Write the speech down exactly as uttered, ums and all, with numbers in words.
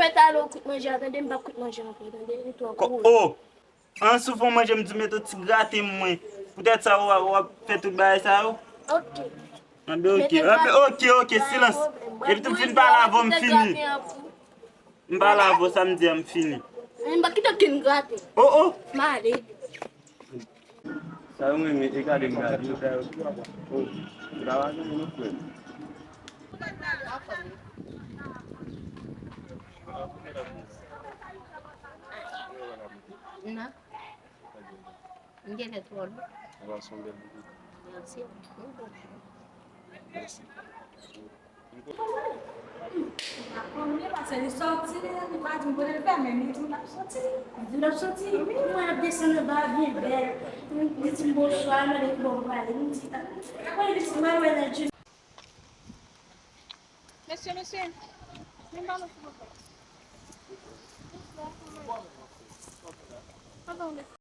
Mèt ale w kout manje a, tande, m p ap kout manje ankò, tande, ou twò gwo. O! An, si w fè w manje, m di w mete yon ti graten mwen. Poutèt sa, w ap, w ap fè tout bagay sa yo? Ok. Anben, ok. Anben, ok, ok, silans. Epi tou, m fin pale avè w, m fini. M pale avè w, sa m di a, m fini. M pa kite okenn graten. O, o. M ale. Sa yo renmen, e gade m gade yo, sa yo. O, m ta va jwenn nou frè m. Non. M genlè twò lou. Ou pa son bèl boubout. Mèsi. Mèsi. Konnen paske li sòti, li pa di m kote l fè, men li di m l ap sòti. Li di l ap sòti? Wi. Mwen ap desann anba byen bèl. Li di m bonswa, mwen di ki bò m prale. M di, ah, apre li di m al wè nan Jim. Mesye, mesye, vin ba nou silvouplè. Bonjou, kòman w ye?